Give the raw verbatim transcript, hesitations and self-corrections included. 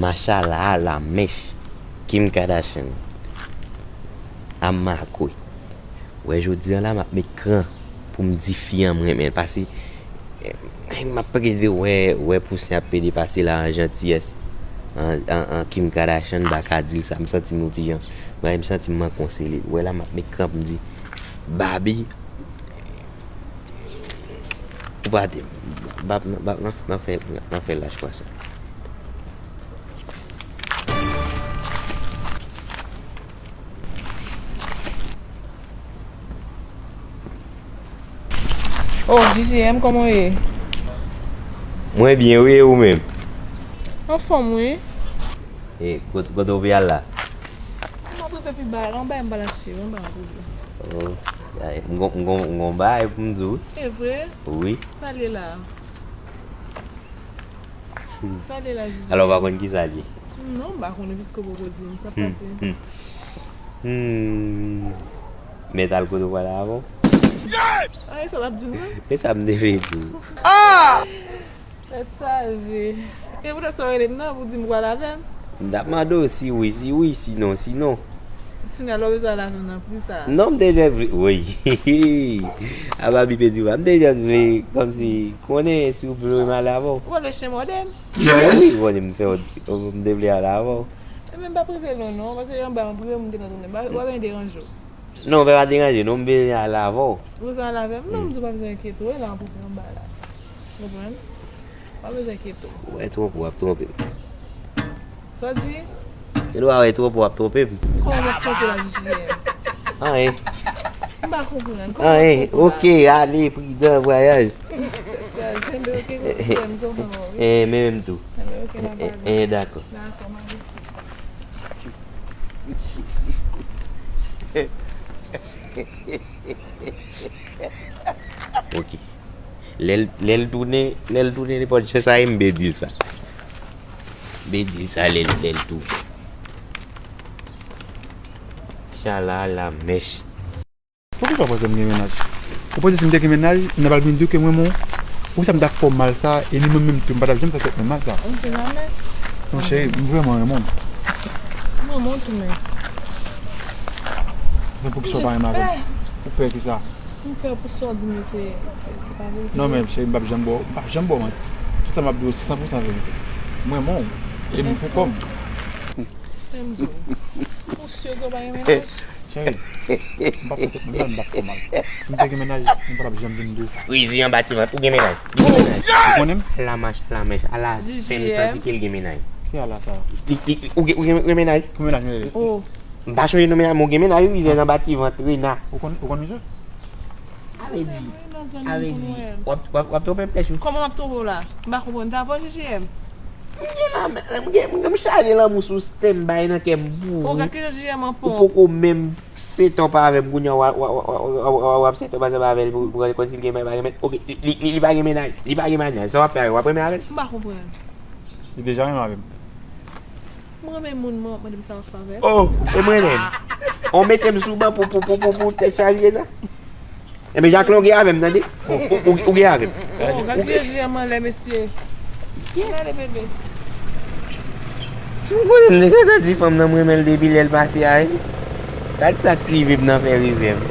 Machala a la mèch. Kim Kardashian. A makwe. Wè, jodi a la, m ap met kran pou m di fi an m renmen l. Pase, eh, m ap plede wè, wè Pousen ap plede pase la an jantiyès. An, an, an Kim Kardashian, m pa ka di l sa, m santi m yon ti jan. Bagay, m santi m manke yon selil. Wè la, m ap met kran pou m di, Barbie, ou pa te, bab nan, bab nan, nan fè, nan fè lach konsa. Oh, J J M, kòman w ye? Mwen byen, wi, e ou menm? Anfòm, wi. E, kot-, kote w pe al la? M ap rive pi ba la, yon bagay m pral achte, yon bagay m ap rive. Oh, ay, m gon, m gon, m gon bagay pou m di w. E vre? Wi. Sa l ye la? Sa l ye la, J J M? Alò, w pa konn kisa l ye? Non, m pa konnen, piske w poko di m sa k pase. Hmm. Mèt al kote w pral avè w. Ah, e sa l ap di m nan? E sa m te vle di w. Tèt chaje. E poutèt sa w rele m nan pou di m pral avè l? M t ap mande w si wi, si wi, sinon, sinon. Sonia, lè w bezwen al avè m nan pri sa. Non, m te jis vle, wi. A Barbie pèdi w, m te jis vle, kòmsi, konnen si w vle m al avè w. Ou wè le chen mòde m? Yes. Wi, konnen m fè w, m te vle al avè w. E men m p ap rive lwen non, paske anba m ap rive m gentan tounen. Ba, w ap deranje w. Non, m pa deranje, non, m vle al avè w. Ou bezwen al avè m? Non, m di w pa bezwen enkyete w, e la m ap rive anba la. Konprann? Pa bezwen enkyete w. Ou wè twonpe, w ap twonpe m. Sa w di? Ou wè twonpe, w ap twonpe m. Kòman m ap twonpe w la, J J M? Anyen. M pa konprann. Kòman m ap twonpe w la? Anyen. Ok, ale, pridan, vwayaj. Sa, J J M, ok, ok, m konprann, wi. Eh, men menm tou. Eh, ok, n ap pale. Eh, dakò. Dakò, m ale. Ok. Lè l, lè l tounen, lè l tounen nenpòt jan sa ye, m be di l sa. Be di l sa lè l, lè l tounen. Chala la mèch. Poukisa w panse m gen mennaj? Ou panse si m te gen mennaj, m ta pral vin di w ke m renmen w? Poukisa m t ap fè w mal sa, e li menm menm tou, m pa t ap janm fè kèk moun mal sa? M te renmen. Non, cheri, m vrèman renmen w. M renmen w tou, men. Men poukisa w pa renmen avè m? Ou pè kisa? M pè pou sa w di m yo se, se, se pa verite. Non, men, cheri, m p ap janm ba w, m p ap janm ba w manti. Tout sa m ap di w, se san pou san verite. M renmen w. E m pou kò m. Men m di w, ou si ke w pa gen mennaj? Cheri, m p ap fè tèt mwen mal, m p ap fè w mal. Si m te gen mennaj, m pa t ap janm vin di w sa. Rizi anba ti vant, ou gen mennaj? Li gen mennaj? Ou konnen m? Ala mach, ala mèch, ala fè m santi ke l gen mennaj. Ki ala sa? Li, li, ou gen, ou gen, ou gen mennaj? Ki mennaj mwen rele? M pa chonje non, men ou gen mennaj, wi, Rizi anba ti vant, Rena. Ou konn, ou konn misye? Avè di, avè di, w ap, w ap, w ap twonpe m, pèch ou. Kòman m ap twonpe w la? M pa konprann. T avè w, J J M? M gen lanmè, m gen, m gen, m chaje lanmou sou standby nan kè m pou ou. O, gad kijan J J M an pon. Ou poko menm set up avè m, kounye a w a, w a, w ap set up ansanm avè l pou, pou konn si l gen mennaj, pa gen mennaj. Ok, li, li, li, li pa gen mennaj, li pa gen mennaj. Sa w ap fè avè l? W ap renmen avè l? M pa konprann. Li deja renmen avè m. M renmen moun, mwen, mwen, m sa w ap fè avè l. Oh, e mwen menm. On mete m sou ban pou, pou, pou, pou, pou tèt chaje sa. Enben, Jacquelin, ou gen avè m, tande? Ou, ou, ou, ou gen avè m. Oh, gad J J M anlè, mesye. Gade, bebe. Si m konnen m te gentan di fanm nan m renmen l depi lè l pase a, wi. Gad sa k rive m nan fè rive m.